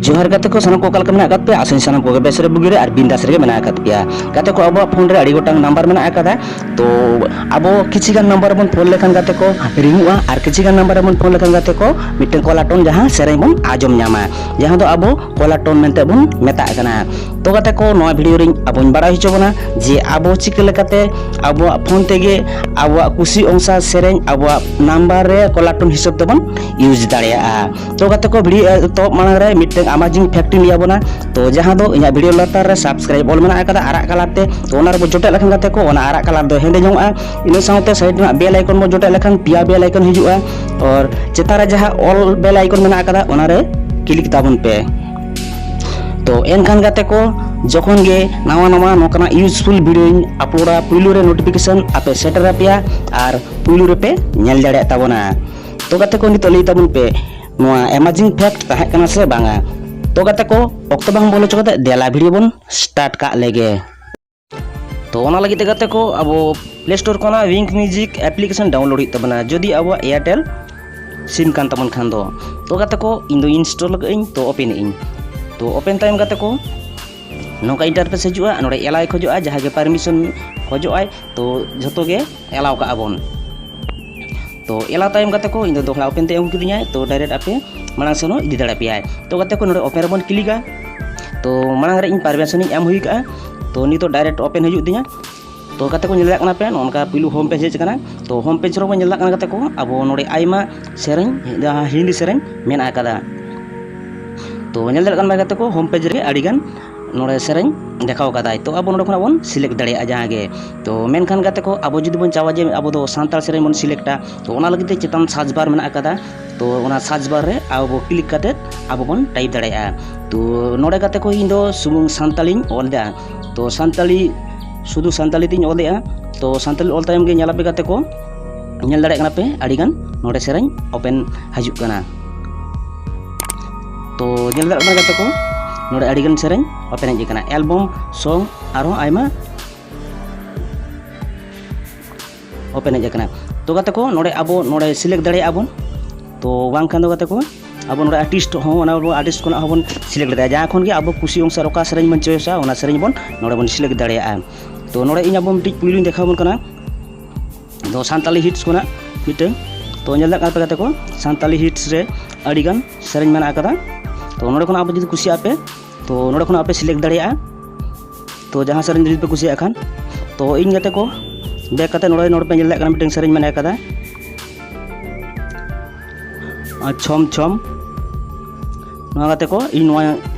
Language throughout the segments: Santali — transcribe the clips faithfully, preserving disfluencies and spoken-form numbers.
ᱡᱚᱦᱟᱨ ᱜᱟᱛᱮ ᱠᱚ, ᱥᱟᱱᱟᱢ ᱠᱚ ᱚᱠᱟ ᱞᱮᱠᱟ ᱢᱮᱱᱟᱜ ᱟᱠᱟᱫ ᱯᱮᱭᱟ? ᱟᱥᱟᱧ ᱥᱟᱱᱟᱢ ᱠᱚᱜᱮ ᱵᱮᱥ ᱨᱮ ᱵᱩᱜᱤ ᱨᱮ ᱟᱨ ᱵᱤᱱᱫᱟᱥ ᱨᱮᱜᱮ ᱢᱮᱱᱟᱜ ᱟᱠᱟᱫ ᱯᱮᱭᱟ᱾ ᱜᱟᱛᱮ ᱠᱚ, ᱟᱵᱚᱣᱟᱜ ᱯᱷᱳᱱ ᱨᱮ ᱟᱹᱰᱤ ᱜᱚᱴᱟᱝ ᱱᱟᱢᱵᱟᱨ ᱢᱮᱱᱟᱜ ᱟᱠᱟᱫᱟ᱾ ᱛᱚ ᱟᱵᱚ ᱠᱤᱪᱷᱤ ᱜᱟᱱ ᱱᱟᱢᱵᱟᱨ ᱵᱚᱱ ᱯᱷᱳᱱ ᱞᱮᱠᱷᱟᱱ ᱜᱟᱛᱮ ᱠᱚ ᱨᱤᱝᱚᱜᱼᱟ, ᱟᱨ ᱠᱤᱪᱷᱤ ᱜᱟᱱ ᱱᱟᱢᱵᱟᱨ ᱨᱮᱵᱚᱱ ᱯᱷᱳᱱ ᱞᱮᱠᱷᱟᱱ ᱜᱟᱛᱮ ᱠᱚ ᱢᱤᱫᱴᱮᱱ ᱠᱚᱞᱟᱨ ᱴᱳᱱ ᱡᱟᱦᱟᱸ ᱥᱮᱨᱮᱧ ᱵᱚᱱ ᱟᱸᱡᱚᱢ ᱧᱟᱢᱟ, ᱡᱟᱦᱟᱸ ᱫᱚ ᱟᱵᱚ ᱠᱚᱞᱟᱨ ᱴᱳᱱ ᱢᱮᱱᱛᱮ ᱵᱚᱱ ᱢᱮᱛᱟᱜ ᱠᱟᱱᱟ᱾ ᱛᱚ ᱜᱟᱛᱮ ᱠᱚ, ᱱᱚᱣᱟ ᱵᱷᱤᱰᱤᱭᱳ ᱨᱤᱧ ᱟᱵᱚᱧ ᱵᱟᱲᱟᱭ ᱦᱚᱪᱚ ᱵᱚᱱᱟ ᱡᱮ ᱟᱵᱚ ᱪᱤᱠᱟᱹ ᱞᱮᱠᱟᱛᱮ ᱟᱵᱚᱣᱟᱜ ᱯᱷᱳᱱ ᱛᱮᱜᱮ ᱟᱵᱚᱣᱟᱜ ᱠᱩᱥᱤ ᱚᱱᱩᱥᱟᱨ ᱥᱮᱨᱮᱧ ᱟᱵᱚᱣᱟᱜ ᱱᱟᱢᱵᱟᱨ ᱨᱮ ᱠᱚᱞᱟᱨ ᱴᱳᱱ ᱦᱤᱥᱟᱹᱵ ᱛᱮᱵᱚᱱ ᱤᱭᱩᱡᱽ ᱫᱟᱲᱮᱭᱟᱜᱼᱟ᱾ ᱛᱚ ᱜᱟᱛᱮ ᱠᱚ, ᱵᱷᱤᱰᱤᱭᱳ ᱮᱛᱚᱦᱚᱵ ᱢᱟᱲᱟᱝ ᱨᱮ ᱢᱤᱫᱴᱮᱱ amazing fact ᱤᱧ ᱞᱟᱹᱭ ᱟᱵᱚᱱᱟ᱾ ᱛᱚ ᱡᱟᱦᱟᱸ ᱫᱚ ᱤᱧᱟᱹᱜ ᱵᱷᱤᱰᱤᱭᱳ ᱞᱟᱛᱟᱨ ᱨᱮ subscribe ᱚᱞ ᱢᱮᱱᱟᱜ ᱟᱠᱟᱫᱟ ᱟᱨᱟᱜ ᱠᱟᱞᱟᱨ ᱛᱮ, ᱛᱚ ᱚᱱᱟ ᱨᱮᱵᱚ ᱡᱚᱴᱮᱫ ᱞᱮᱠᱷᱟᱱ ᱜᱟᱛᱮ ᱠᱚ ᱚᱱᱟ ᱟᱨᱟᱜ ᱠᱟᱞᱟᱨ ᱫᱚ ᱦᱮᱸᱫᱮ ᱧᱚᱜᱼᱟ᱾ ᱤᱱᱟᱹ ᱥᱟᱶᱛᱮ ᱥᱟᱭᱤᱰ ᱨᱮᱱᱟᱜ ᱵᱮᱞ ᱟᱭᱠᱚᱱ ᱵᱚ ᱡᱚᱴᱮᱫ ᱞᱮᱠᱷᱟᱱ ᱯᱮᱭᱟ ᱵᱮᱞ ᱟᱭᱠᱚᱱ ᱦᱤᱡᱩᱜᱼᱟ, ᱟᱨ ᱪᱮᱛᱟᱱ ᱨᱮ ᱡᱟᱦᱟᱸ ᱚᱞ ᱵᱮᱞ ᱟᱭᱠᱚᱱ ᱢᱮᱱᱟᱜ ᱟᱠᱟᱫᱟ ᱚᱱᱟᱨᱮ ᱠᱞᱤᱠ ᱛᱟᱵᱚᱱ ᱯᱮ᱾ ᱛᱚ ᱮᱱᱠᱷᱟᱱ ᱜᱟᱛᱮ ᱠᱚ, ᱡᱚᱠᱷᱚᱱ ᱜᱮ ᱱᱟᱣᱟ ᱱᱟᱣᱟ ᱱᱚᱝᱠᱟᱱᱟᱜ ᱤᱭᱩᱡᱽᱯᱷᱩᱞ ᱵᱷᱤᱰᱤᱭᱳᱧ ᱟᱯᱞᱳᱰᱟ, ᱯᱩᱭᱞᱩ ᱨᱮ ᱱᱳᱴᱤᱯᱷᱤᱠᱮᱥᱚᱱ ᱟᱯᱮ ᱥᱮᱴᱮᱨ ᱟᱯᱮᱭᱟ ᱟᱨ ᱯᱩᱭᱞᱩ ᱨᱮᱯᱮ ᱧᱮᱞ ᱫᱟᱲᱮᱭᱟᱜ ᱛᱟᱵᱚᱱᱟ᱾ ᱛᱚ ᱜᱟᱛᱮ ᱠᱚ, ᱱᱤᱛᱚᱜ ᱞᱟᱹᱭ ᱛᱟᱵᱚᱱ ᱯᱮ, ᱱᱚᱣᱟ amazing fact ᱛᱟᱦᱮᱸ ᱠᱟᱱᱟ ᱥᱮ ᱵᱟᱝᱟ? ᱛᱚ ᱜᱟᱛᱮ ᱠᱚ, ᱚᱠᱛᱚ ᱵᱟᱝ ᱵᱚᱞᱚ ᱦᱚᱪᱚ ᱠᱟᱛᱮ ᱫᱮᱞᱟ ᱵᱷᱤᱰᱤᱭᱳ ᱵᱚᱱ ᱥᱴᱟᱨᱴ ᱠᱟᱜ ᱞᱮᱜᱮ᱾ ᱛᱚ ᱚᱱᱟ ᱞᱟᱹᱜᱤᱫ ᱛᱮ ᱜᱟᱛᱮ ᱠᱚ, ᱟᱵᱚ ᱯᱞᱮ ᱥᱴᱳᱨ ᱠᱷᱚᱱᱟᱜ Wynk Music ᱮᱯᱞᱤᱠᱮᱥᱚᱱ ᱰᱟᱣᱩᱱᱞᱳᱰ ᱦᱩᱭᱩᱜ ᱛᱟᱵᱚᱱᱟ, ᱡᱩᱫᱤ ᱟᱵᱚᱣᱟᱜ ᱮᱭᱟᱨᱴᱮᱞ ᱥᱤᱢ ᱠᱟᱱ ᱛᱟᱵᱚᱱ ᱠᱷᱟᱱ ᱫᱚ᱾ ᱛᱚ ᱜᱟᱛᱮ ᱠᱚ, ᱤᱧ ᱫᱚ ᱤᱱᱥᱴᱚᱞ ᱠᱟᱜ ᱟᱹᱧ᱾ ᱛᱚ ᱳᱯᱮᱱ ᱮᱜ ᱟᱹᱧ᱾ ᱛᱚ ᱳᱯᱮᱱ ᱛᱟᱭᱚᱢ ᱜᱟᱛᱮ ᱠᱚ, ᱱᱚᱝᱠᱟ ᱤᱱᱴᱟᱨᱯᱷᱮᱥ ᱦᱤᱡᱩᱜᱼᱟ᱾ ᱱᱚᱰᱮ ᱮᱞᱟᱣ ᱠᱷᱚᱡᱚᱜᱼᱟ, ᱡᱟᱦᱟᱸᱭ ᱜᱮ ᱯᱟᱨᱢᱤᱥᱚᱱ ᱠᱷᱚᱡᱚᱜ ᱟᱭ, ᱛᱚ ᱡᱷᱚᱛᱚ ᱜᱮ ᱮᱞᱟᱣ ᱠᱟᱜᱼᱟ ᱵᱚᱱ᱾ ᱛᱚ ᱮᱞᱟᱣ ᱛᱟᱭᱚᱢ ᱜᱟᱛᱮ ᱠᱚ, ᱤᱧ ᱫᱚ ᱫᱚᱦᱲᱟ ᱳᱯᱮᱱ ᱛᱮ ᱟᱹᱜᱩ ᱠᱤᱫᱤᱧᱟᱭ᱾ ᱛᱚ ᱰᱟᱭᱨᱮᱠᱴ ᱟᱯᱮ ᱢᱟᱲᱟᱝ ᱥᱮᱱ ᱦᱚᱸ ᱤᱫᱤ ᱫᱟᱲᱮ ᱯᱮᱭᱟᱭ᱾ ᱛᱚ ᱜᱟᱛᱮ ᱠᱚ, ᱱᱚᱰᱮ ᱳᱯᱮᱱ ᱨᱮᱵᱚᱱ ᱠᱞᱤᱠᱟ᱾ ᱛᱚ ᱢᱟᱲᱟᱝ ᱨᱮ ᱤᱧ ᱯᱟᱨᱢᱤᱥᱚᱱ ᱤᱧ ᱮᱢ ᱦᱩᱭ ᱠᱟᱜᱼᱟ᱾ ᱛᱚ ᱱᱤᱛᱚᱜ ᱰᱟᱭᱨᱮᱠᱴ ᱳᱯᱮᱱ ᱦᱤᱡᱩᱜ ᱛᱤᱧᱟ᱾ ᱛᱚ ᱜᱟᱛᱮ ᱠᱚ, ᱧᱮᱞ ᱫᱟᱲᱮᱭᱟᱜ ᱠᱟᱱᱟ ᱯᱮ, ᱱᱚᱜᱼᱚ ᱱᱚᱝᱠᱟ ᱯᱩᱭᱞᱩ ᱦᱳᱢ ᱯᱮᱡᱽ ᱦᱮᱡ ᱟᱠᱟᱱᱟ᱾ ᱛᱚ ᱦᱳᱢ ᱯᱮᱡᱽ ᱨᱮᱵᱚᱱ ᱧᱮᱞ ᱫᱟᱲᱮᱭᱟᱜ ᱠᱟᱱᱟ ᱜᱟᱛᱮ ᱠᱚ, ᱟᱵᱚ ᱱᱚᱰᱮ ᱟᱭᱢᱟ ᱥᱮᱨᱮᱧ, ᱡᱟᱦᱟᱸ ᱦᱤᱱᱫᱤ ᱥᱮᱨᱮᱧ ᱢᱮᱱᱟᱜ ᱟᱠᱟᱫᱟ᱾ ᱛᱚ ᱧᱮᱞ ᱫᱟᱲᱮᱭᱟᱜ ᱠᱟᱱᱟ ᱜᱟᱛᱮ ᱠᱚ, ᱦᱳᱢ ᱯᱮᱡᱽ ᱨᱮ ᱟᱹᱰᱤ ᱜᱟᱱ ᱱᱚᱰᱮ ᱥᱮᱨᱮᱧ ᱫᱮᱠᱷᱟᱣ ᱠᱟᱫᱟᱭ᱾ ᱛᱚ ᱟᱵᱚ ᱱᱚᱰᱮ ᱠᱷᱚᱱᱟᱜ ᱵᱚᱱ ᱥᱤᱞᱮᱠᱴ ᱫᱟᱲᱮᱭᱟᱜᱼᱟ ᱡᱟᱦᱟᱸ ᱜᱮ᱾ ᱛᱚ ᱢᱮᱱᱠᱷᱟᱱ ᱜᱟᱛᱮ ᱠᱚ, ᱟᱵᱚ ᱡᱩᱫᱤ ᱵᱚᱱ ᱪᱟᱣᱟ ᱡᱮ ᱟᱵᱚ ᱫᱚ ᱥᱟᱱᱛᱟᱲ ᱥᱮᱨᱮᱧ ᱵᱚᱱ ᱥᱤᱞᱮᱠᱴᱟ, ᱛᱚ ᱚᱱᱟ ᱞᱟᱹᱜᱤᱫ ᱛᱮ ᱪᱮᱛᱟᱱ ᱥᱟᱨᱪ ᱵᱟᱨ ᱢᱮᱱᱟᱜ ᱟᱠᱟᱫᱟ᱾ ᱛᱚ ᱚᱱᱟ ᱥᱟᱨᱪ ᱵᱟᱨ ᱨᱮ ᱟᱵᱚ ᱵᱚ ᱠᱞᱤᱠ ᱠᱟᱛᱮᱫ ᱟᱵᱚ ᱵᱚᱱ ᱴᱟᱭᱤᱯ ᱫᱟᱲᱮᱭᱟᱜᱼᱟ᱾ ᱛᱚ ᱱᱚᱰᱮ ᱜᱟᱛᱮ ᱠᱚ, ᱤᱧ ᱫᱚ ᱥᱩᱢᱩᱝ ᱥᱟᱱᱛᱟᱲᱤᱧ ᱚᱞ ᱮᱫᱟ᱾ ᱛᱚ ᱥᱟᱱᱛᱟᱲᱤ, ᱥᱩᱫᱷᱩ ᱥᱟᱱᱛᱟᱲᱤ ᱛᱤᱧ ᱚᱞ ᱮᱫᱟ᱾ ᱛᱚ ᱥᱟᱱᱛᱟᱲᱤ ᱚᱞ ᱛᱟᱭᱚᱢ ᱜᱮ ᱧᱮᱞ ᱟᱯᱮ ᱜᱟᱛᱮ ᱠᱚ, ᱧᱮᱞ ᱫᱟᱲᱮᱭᱟᱜ ᱠᱟᱱᱟ ᱯᱮ, ᱟᱹᱰᱤ ᱜᱟᱱ ᱱᱚᱰᱮ ᱥᱮᱨᱮᱧ ᱳᱯᱮᱱ ᱦᱤᱡᱩᱜ ᱠᱟᱱᱟ᱾ ᱛᱚ ᱧᱮᱞ ᱫᱟᱲᱮᱭᱟᱜ ᱠᱟᱱᱟ ᱜᱟᱛᱮ ᱠᱚ, ᱱᱚᱰᱮ ᱟᱹᱰᱤ ᱜᱟᱱ ᱥᱮᱨᱮᱧ ᱳᱯᱮᱱ ᱦᱮᱡ ᱟᱠᱟᱱᱟ, ᱮᱞᱵᱟᱢ, ᱥᱚᱝ, ᱟᱨᱦᱚᱸ ᱟᱭᱢᱟ ᱳᱯᱮᱱ ᱦᱮᱡ ᱟᱠᱟᱱᱟ᱾ ᱛᱚ ᱜᱟᱛᱮ ᱠᱚ, ᱱᱚᱰᱮ ᱟᱵᱚ ᱱᱚᱰᱮ ᱥᱤᱞᱮᱠᱴ ᱫᱟᱲᱮᱭᱟᱜᱼᱟ ᱵᱚᱱ᱾ ᱛᱚ ᱵᱟᱝᱠᱷᱟᱱ ᱫᱚ ᱜᱟᱛᱮ ᱠᱚ, ᱟᱵᱚ ᱱᱚᱰᱮ ᱟᱨᱴᱤᱥᱴ ᱦᱚᱸ, ᱚᱱᱟ ᱟᱵᱚ ᱟᱨᱴᱤᱥᱴ ᱠᱷᱚᱱᱟᱜ ᱦᱚᱸᱵᱚᱱ ᱥᱤᱞᱮᱠᱴ ᱫᱟᱲᱮᱭᱟᱜᱼᱟ᱾ ᱡᱟᱦᱟᱸ ᱠᱷᱚᱱ ᱜᱮ ᱟᱵᱚ ᱠᱩᱥᱤ ᱚᱱᱩᱥᱟᱨ ᱚᱠᱟ ᱥᱮᱨᱮᱧ ᱵᱚᱱ ᱪᱚᱭᱮᱥᱟ, ᱚᱱᱟ ᱥᱮᱨᱮᱧ ᱵᱚᱱ ᱱᱚᱰᱮ ᱵᱚᱱ ᱥᱤᱞᱮᱠᱴ ᱫᱟᱲᱮᱭᱟᱜᱼᱟ᱾ ᱛᱚ ᱱᱚᱰᱮ ᱤᱧ ᱟᱵᱚ ᱢᱤᱫᱴᱤᱡ ᱯᱩᱭᱞᱩᱧ ᱫᱮᱠᱷᱟᱣ ᱟᱵᱚᱱ ᱠᱟᱱᱟ᱾ ᱛᱚ ᱥᱟᱱᱛᱟᱞᱤ ᱦᱤᱴᱥ ᱠᱷᱚᱱᱟᱜ ᱢᱤᱫᱴᱟᱝ, ᱛᱚ ᱧᱮᱞ ᱫᱟᱲᱮᱭᱟᱜ ᱠᱟᱱ ᱯᱮ ᱜᱟᱛᱮ ᱠᱚ, ᱥᱟᱱᱛᱟᱞᱤ ᱦᱤᱴᱥ ᱨᱮ ᱟᱹᱰᱤᱜᱟᱱ ᱥᱮᱨᱮᱧ ᱢᱮᱱᱟᱜ ᱟᱠᱟᱫᱟ᱾ ᱛᱚ ᱱᱚᱰᱮ ᱠᱷᱚᱱᱟᱜ ᱟᱯᱮ ᱡᱩᱫᱤ ᱠᱩᱥᱤᱭᱟᱜ ᱯᱮ, ᱛᱚ ᱱᱚᱰᱮ ᱠᱷᱚᱱᱟᱜ ᱟᱯᱮ ᱥᱤᱞᱮᱠᱴ ᱫᱟᱲᱮᱭᱟᱜᱼᱟ᱾ ᱛᱚ ᱡᱟᱦᱟᱸ ᱥᱮᱨᱮᱧ ᱡᱩᱫᱤ ᱯᱮ ᱠᱩᱥᱤᱭᱟᱜ ᱠᱷᱟᱱ, ᱛᱚ ᱤᱧ ᱜᱟᱛᱮ ᱠᱚ ᱵᱮᱠ ᱠᱟᱛᱮ ᱱᱚᱰᱮ, ᱱᱚᱰᱮ ᱯᱮ ᱧᱮᱞ ᱫᱟᱲᱮᱭᱟᱜ ᱠᱟᱱᱟ, ᱢᱤᱫᱴᱟᱝ ᱥᱮᱨᱮᱧ ᱢᱮᱱᱟᱜ ᱟᱠᱟᱫᱟ, ᱟᱨ ᱪᱷᱚᱢ ᱪᱷᱚᱢ᱾ ᱱᱚᱣᱟ ᱜᱟᱛᱮ ᱠᱚ, ᱤᱧ ᱱᱚᱣᱟ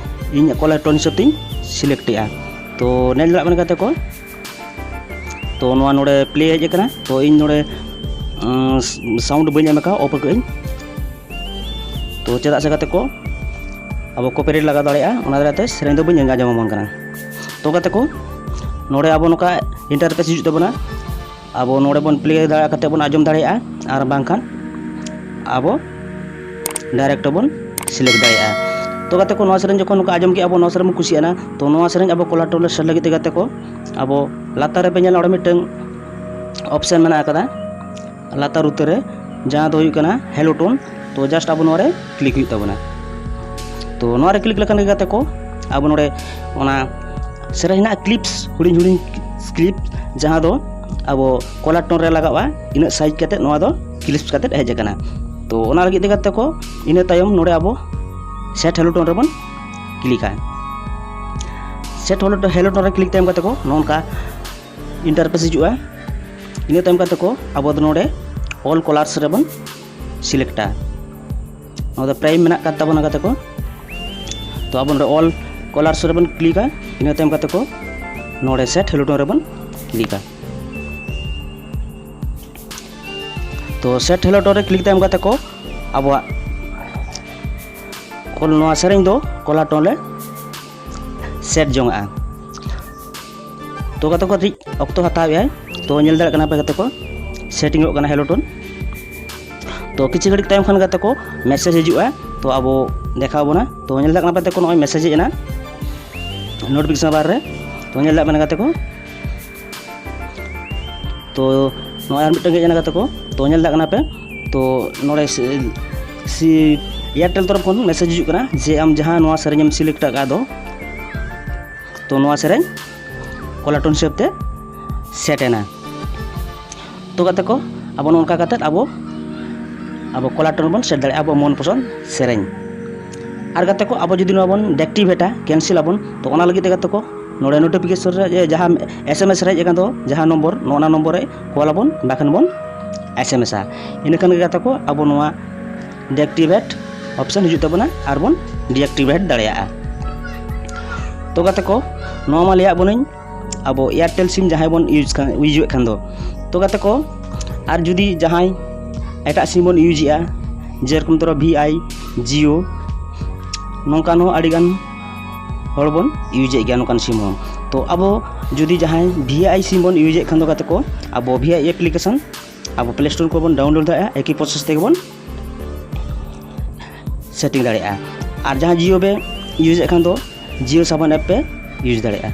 ᱤᱧ ᱠᱚᱞᱟᱨ ᱴᱳᱱ ᱦᱤᱥᱟᱹᱵ ᱛᱤᱧ ᱥᱤᱞᱮᱠᱴ ᱮᱜᱼᱟ᱾ ᱛᱚ ᱧᱮᱞ ᱫᱟᱲᱮᱭᱟᱜ ᱠᱟᱱᱟ ᱜᱟᱛᱮ ᱠᱚ, ᱛᱚ ᱱᱚᱣᱟ ᱱᱚᱰᱮ ᱯᱞᱮ ᱦᱮᱡ ᱟᱠᱟᱱᱟ᱾ ᱛᱚ ᱤᱧ ᱱᱚᱰᱮ ᱥᱟᱣᱩᱱᱰ ᱵᱟᱹᱧ ᱮᱢ ᱟᱠᱟᱫᱼᱟ, ᱚᱯᱷ ᱟᱠᱟᱫ ᱟᱹᱧ᱾ ᱛᱚ ᱪᱮᱫᱟᱜ ᱥᱮ ᱜᱟᱛᱮ ᱠᱚ, ᱟᱵᱚ ᱠᱚᱯᱤᱨᱟᱭᱤᱴ ᱞᱟᱜᱟᱣ ᱫᱟᱲᱮᱭᱟᱜᱼᱟ, ᱚᱱᱟ ᱫᱟᱨᱟᱭ ᱛᱮ ᱥᱮᱨᱮᱧ ᱫᱚ ᱵᱟᱹᱧ ᱟᱸᱡᱚᱢ ᱟᱵᱚᱱ ᱠᱟᱱᱟ᱾ ᱛᱚ ᱜᱟᱛᱮ ᱠᱚ, ᱱᱚᱰᱮ ᱟᱵᱚ ᱱᱚᱝᱠᱟ ᱤᱱᱴᱟᱨᱯᱷᱮᱥ ᱦᱤᱡᱩᱜ ᱛᱟᱵᱚᱱᱟ᱾ ᱟᱵᱚ ᱱᱚᱰᱮ ᱵᱚᱱ ᱯᱞᱮ ᱫᱟᱲᱮ ᱠᱟᱛᱮ ᱵᱚᱱ ᱟᱸᱡᱚᱢ ᱫᱟᱲᱮᱭᱟᱜᱼᱟ, ᱟᱨ ᱵᱟᱝᱠᱷᱟᱱ ᱟᱵᱚ ᱰᱟᱭᱨᱮᱠᱴ ᱵᱚᱱ ᱥᱤᱞᱮᱠᱴ ᱫᱟᱲᱮᱭᱟᱜᱼᱟ᱾ ᱛᱚ ᱜᱟᱛᱮ ᱠᱚ, ᱱᱚᱣᱟ ᱥᱮᱨᱮᱧ ᱡᱚᱠᱷᱚᱱ ᱱᱚᱝᱠᱟ ᱟᱸᱡᱚᱢ ᱠᱮᱜᱼᱟ ᱵᱚᱱ, ᱱᱚᱣᱟ ᱥᱮᱨᱮᱧ ᱵᱚᱱ ᱠᱩᱥᱤᱭᱟᱜᱼᱟ, ᱛᱚ ᱱᱚᱣᱟ ᱥᱮᱨᱮᱧ ᱟᱵᱚ ᱠᱚᱞᱟᱨ ᱴᱳᱱ ᱨᱮ ᱥᱮᱴ ᱞᱟᱹᱜᱤᱫ ᱛᱮ ᱜᱟᱛᱮ ᱠᱚ, ᱟᱵᱚ ᱞᱟᱛᱟᱨ ᱨᱮᱯᱮ ᱧᱮᱞᱟ, ᱚᱸᱰᱮ ᱢᱤᱫᱴᱟᱝ ᱚᱯᱥᱮᱱ ᱢᱮᱱᱟᱜ ᱟᱠᱟᱫᱟ ᱞᱟᱛᱟᱨ ᱩᱛᱟᱹᱨ ᱨᱮ, ᱡᱟᱦᱟᱸ ᱫᱚ ᱦᱩᱭᱩᱜ ᱠᱟᱱᱟ ᱦᱮᱞᱳ ᱴᱳᱱ᱾ ᱛᱚ ᱡᱟᱥᱴ ᱟᱵᱚ ᱱᱚᱣᱟ ᱨᱮ ᱠᱞᱤᱠ ᱦᱩᱭᱩᱜ ᱛᱟᱵᱚᱱᱟ᱾ ᱛᱚ ᱱᱚᱣᱟ ᱨᱮ ᱠᱞᱤᱠ ᱞᱮᱠᱷᱟᱱ ᱜᱮ ᱜᱟᱛᱮ ᱠᱚ, ᱟᱵᱚ ᱱᱚᱰᱮ ᱚᱱᱟ ᱥᱮᱨᱮᱧ ᱨᱮᱱᱟᱜ ᱠᱞᱤᱯᱥ, ᱦᱩᱰᱤᱧ ᱦᱩᱰᱤᱧ ᱠᱞᱤᱯ, ᱡᱟᱦᱟᱸ ᱫᱚ ᱟᱵᱚ ᱠᱚᱞᱟᱨ ᱴᱳᱱ ᱨᱮ ᱞᱟᱜᱟᱜᱼᱟ, ᱤᱱᱟᱹᱜ ᱥᱟᱭᱤᱡᱽ ᱠᱟᱛᱮ ᱱᱚᱣᱟ ᱫᱚ ᱠᱞᱤᱯᱥ ᱠᱟᱛᱮ ᱦᱮᱡ ᱟᱠᱟᱱᱟ᱾ ᱛᱚ ᱚᱱᱟ ᱞᱟᱹᱜᱤᱫ ᱛᱮ ᱜᱟᱛᱮ ᱠᱚ, ᱤᱱᱟᱹ ᱛᱟᱭᱚᱢ ᱱᱚᱰᱮ ᱟᱵᱚ ᱥᱮᱴ ᱦᱮᱞᱳ ᱴᱳᱱ ᱨᱮᱵᱚᱱ ᱠᱞᱤᱠᱟ᱾ ᱥᱮᱴ ᱦᱮᱞᱳ ᱴᱳᱱ ᱨᱮ ᱠᱞᱤᱠ ᱛᱟᱭᱚᱢ ᱜᱟᱛᱮ ᱠᱚ, ᱱᱚᱜᱼᱚ ᱱᱚᱝᱠᱟ ᱤᱱᱴᱟᱨᱯᱷᱮᱥ ᱦᱤᱡᱩᱜᱼᱟ᱾ ᱤᱱᱟᱹ ᱛᱟᱭᱚᱢ ᱜᱟᱛᱮ ᱠᱚ, ᱟᱵᱚ ᱫᱚ ᱱᱚᱰᱮ ᱚᱞ ᱠᱚᱞᱟᱨᱥ ᱨᱮᱵᱚᱱ ᱥᱤᱞᱮᱠᱴᱟ᱾ ᱱᱚᱣᱟ ᱫᱚ ᱯᱨᱟᱭᱤᱢ ᱢᱮᱱᱟᱜ ᱟᱠᱟᱫ ᱛᱟᱵᱚᱱᱟ ᱜᱟᱛᱮ ᱠᱚ᱾ ᱛᱚ ᱟᱵᱚ ᱱᱚᱰᱮ ᱚᱞ ᱠᱚᱞᱟᱨᱥ ᱨᱮᱵᱚᱱ ᱠᱞᱤᱠᱟ᱾ ᱤᱱᱟᱹ ᱛᱟᱭᱚᱢ ᱜᱟᱛᱮ ᱠᱚ, ᱱᱚᱰᱮ ᱥᱮᱴ ᱦᱮᱞᱳ ᱴᱳᱱ ᱨᱮᱵᱚᱱ ᱠᱞᱤᱠᱟ᱾ ᱛᱚ ᱥᱮᱴ ᱦᱮᱞᱳ ᱴᱳᱱ ᱨᱮ ᱠᱞᱤᱠ ᱛᱟᱭᱚᱢ ᱜᱟᱛᱮ ᱠᱚ, ᱟᱵᱚᱣᱟᱜ ᱠᱚᱞ, ᱱᱚᱣᱟ ᱥᱮᱨᱮᱧ ᱫᱚ ᱠᱚᱞᱟᱨ ᱴᱳᱱ ᱨᱮ ᱥᱮᱴ ᱡᱚᱝᱟᱜᱼᱟ᱾ ᱛᱚ ᱜᱟᱛᱮ ᱠᱚ, ᱠᱟᱹᱴᱤᱡ ᱚᱠᱛᱚ ᱦᱟᱛᱟᱣᱮᱫᱼᱟᱭ᱾ ᱛᱚ ᱧᱮᱞ ᱫᱟᱲᱮᱭᱟᱜ ᱠᱟᱱᱟ ᱯᱮ ᱜᱟᱛᱮ ᱠᱚ, ᱥᱮᱴᱤᱝᱚᱜ ᱠᱟᱱᱟ ᱦᱮᱞᱳ ᱴᱳᱱ᱾ ᱛᱚ ᱠᱤᱪᱷᱩ ᱜᱷᱟᱹᱲᱤᱡ ᱛᱟᱭᱚᱢ ᱠᱷᱟᱱ ᱜᱟᱛᱮ ᱠᱚ ᱢᱮᱥᱮᱡᱽ ᱦᱤᱡᱩᱜᱼᱟ᱾ ᱛᱚ ᱟᱵᱚ ᱫᱮᱠᱷᱟᱣ ᱵᱚᱱᱟ᱾ ᱛᱚ ᱧᱮᱞ ᱫᱟᱲᱮᱭᱟᱜ ᱠᱟᱱᱟ ᱯᱮ ᱜᱟᱛᱮ ᱠᱚ, ᱱᱚᱜᱼᱚᱭ ᱢᱮᱥᱮᱡᱽ ᱦᱮᱡ ᱮᱱᱟ ᱱᱳᱴᱤᱯᱷᱤᱠᱮᱥᱚᱱ ᱵᱟᱨ ᱨᱮ᱾ ᱛᱚ ᱧᱮᱞ ᱫᱟᱲᱮᱭᱟᱜ ᱠᱟᱱᱟ ᱜᱟᱛᱮ ᱠᱚ, ᱛᱚ ᱱᱚᱜᱼᱚᱭ ᱟᱨ ᱢᱤᱫᱴᱟᱝ ᱦᱮᱡ ᱮᱱᱟ ᱜᱟᱛᱮ ᱠᱚ᱾ ᱛᱚ ᱧᱮᱞ ᱫᱟᱲᱮᱭᱟᱜ ᱠᱟᱱᱟ ᱯᱮ, ᱛᱚ ᱱᱚᱰᱮ ᱥᱤ, ᱥᱤ, Airtel ᱛᱚᱨᱚᱯ ᱠᱷᱚᱱ ᱢᱮᱥᱮᱡᱽ ᱦᱤᱡᱩᱜ ᱠᱟᱱᱟ ᱡᱮ ᱟᱢ ᱡᱟᱦᱟᱸ ᱱᱚᱣᱟ ᱥᱮᱨᱮᱧ ᱮᱢ ᱥᱤᱞᱮᱠᱴ ᱟᱠᱟᱫ ᱫᱚ, ᱛᱚ ᱱᱚᱣᱟ ᱥᱮᱨᱮᱧ ᱠᱚᱞᱟᱨ ᱴᱳᱱ ᱦᱤᱥᱟᱹᱵ ᱛᱮ ᱥᱮᱴ ᱮᱱᱟ᱾ ᱛᱚ ᱜᱟᱛᱮ ᱠᱚ, ᱟᱵᱚ ᱱᱚᱝᱠᱟ ᱠᱟᱛᱮᱫ ᱟᱵᱚ ᱟᱵᱚ ᱠᱚᱞᱟᱨ ᱴᱳᱱ ᱵᱚᱱ ᱥᱮᱴ ᱫᱟᱲᱮᱭᱟᱜᱼᱟ ᱟᱵᱚ ᱢᱚᱱ ᱯᱚᱥᱚᱸᱫ ᱥᱮᱨᱮᱧ᱾ ᱟᱨ ᱜᱟᱛᱮ ᱠᱚ, ᱟᱵᱚ ᱡᱩᱫᱤ ᱱᱚᱣᱟ ᱵᱚᱱ ᱰᱤᱮᱠᱴᱤᱵᱷᱮᱴᱟ, ᱠᱮᱱᱥᱮᱞ ᱟᱵᱚᱱ, ᱛᱚ ᱚᱱᱟ ᱞᱟᱹᱜᱤᱫ ᱛᱮ ᱜᱟᱛᱮ ᱠᱚ, ᱱᱚᱰᱮ ᱱᱳᱴᱤᱯᱷᱤᱠᱮᱥᱚᱱ ᱨᱮ ᱡᱮ ᱡᱟᱦᱟᱸ ᱮᱥ ᱮᱢ ᱮᱥ ᱨᱮ ᱦᱮᱡ ᱟᱠᱟᱱ ᱫᱚ, ᱡᱟᱦᱟᱸ ᱱᱚᱢᱵᱚᱨ, ᱱᱚᱜᱼᱚ ᱱᱟ ᱱᱚᱢᱵᱚᱨ ᱨᱮ ᱠᱚᱞ ᱟᱵᱚᱱ, ᱵᱟᱠᱷᱟᱱ ᱵᱚᱱ ᱮᱥ ᱮᱢ ᱮᱥᱟ᱾ ᱤᱱᱟᱹ ᱠᱷᱟᱱ ᱜᱮ ᱜᱟᱛᱮ ᱠᱚ, ᱟᱵᱚ ᱱᱚᱣᱟ ᱰᱤᱮᱠᱴᱤᱵᱷᱮᱴ ᱚᱯᱥᱮᱱ ᱦᱤᱡᱩᱜ ᱛᱟᱵᱚᱱᱟ ᱟᱨ ᱵᱚᱱ ᱰᱤᱮᱠᱴᱤᱵᱷᱮᱴ ᱫᱟᱲᱮᱭᱟᱜᱼᱟ᱾ ᱛᱚ ᱜᱟᱛᱮ ᱠᱚ, ᱱᱚᱣᱟ ᱢᱟ ᱞᱟᱹᱭᱟᱫ ᱵᱚᱱᱟᱹᱧ ᱟᱵᱚ ᱮᱭᱟᱨᱴᱮᱞ ᱥᱤᱢ ᱡᱟᱦᱟᱸᱭ ᱵᱚᱱ ᱤᱭᱩᱡᱽ ᱠᱷᱟᱱ, ᱤᱭᱩᱡᱽ ᱮᱫ ᱠᱷᱟᱱ ᱫᱚ᱾ ᱛᱚ ᱜᱟᱛᱮ ᱠᱚ, ᱟᱨ ᱡᱩᱫᱤ ᱡᱟᱦᱟᱸᱭ ᱮᱴᱟᱜ ᱥᱤᱢ ᱵᱚᱱ ᱤᱭᱩᱡᱽ ᱮᱫᱼᱟ, ᱡᱮᱨᱚᱠᱚᱢ ᱫᱷᱚᱨᱚ ᱵᱷᱤ ᱟᱭ, ᱡᱤᱭᱳ, ᱱᱚᱝᱠᱟᱱ ᱦᱚᱸ ᱟᱹᱰᱤᱜᱟᱱ ᱦᱚᱲ ᱵᱚᱱ ᱤᱭᱩᱡᱽ ᱮᱫ ᱜᱮᱭᱟ ᱱᱚᱝᱠᱟᱱ ᱥᱤᱢ ᱦᱚᱸ᱾ ᱛᱚ ᱟᱵᱚ ᱡᱩᱫᱤ ᱡᱟᱦᱟᱸᱭ ᱵᱷᱤ ᱟᱭ ᱥᱤᱢ ᱵᱚᱱ ᱤᱭᱩᱡᱽ ᱮᱫ ᱠᱷᱟᱱ ᱫᱚ ᱜᱟᱛᱮ ᱠᱚ, ᱟᱵᱚ ᱵᱷᱤ ᱟᱭ ᱮᱯᱞᱤᱠᱮᱥᱚᱱ ᱟᱵᱚ ᱯᱞᱮ ᱥᱴᱳᱨ ᱠᱷᱚᱱ ᱵᱚᱱ ᱰᱟᱣᱩᱱᱞᱳᱰ ᱫᱟᱲᱮᱭᱟᱜᱼᱟ, ᱮᱠᱤ ᱯᱨᱚᱥᱮᱥ ᱛᱮᱜᱮ ᱵᱚᱱ ᱥᱮᱴᱤᱝ ᱫᱟᱲᱮᱭᱟᱜᱼᱟ᱾ ᱟᱨ ᱡᱟᱦᱟᱸ ᱡᱤᱭᱳ ᱯᱮ ᱤᱭᱩᱡᱽ ᱮᱫ ᱠᱷᱟᱱ ᱫᱚ ᱡᱤᱭᱳ ᱥᱟᱵᱚᱱ ᱮᱯ ᱯᱮ ᱤᱭᱩᱡᱽ ᱫᱟᱲᱮᱭᱟᱜᱼᱟ᱾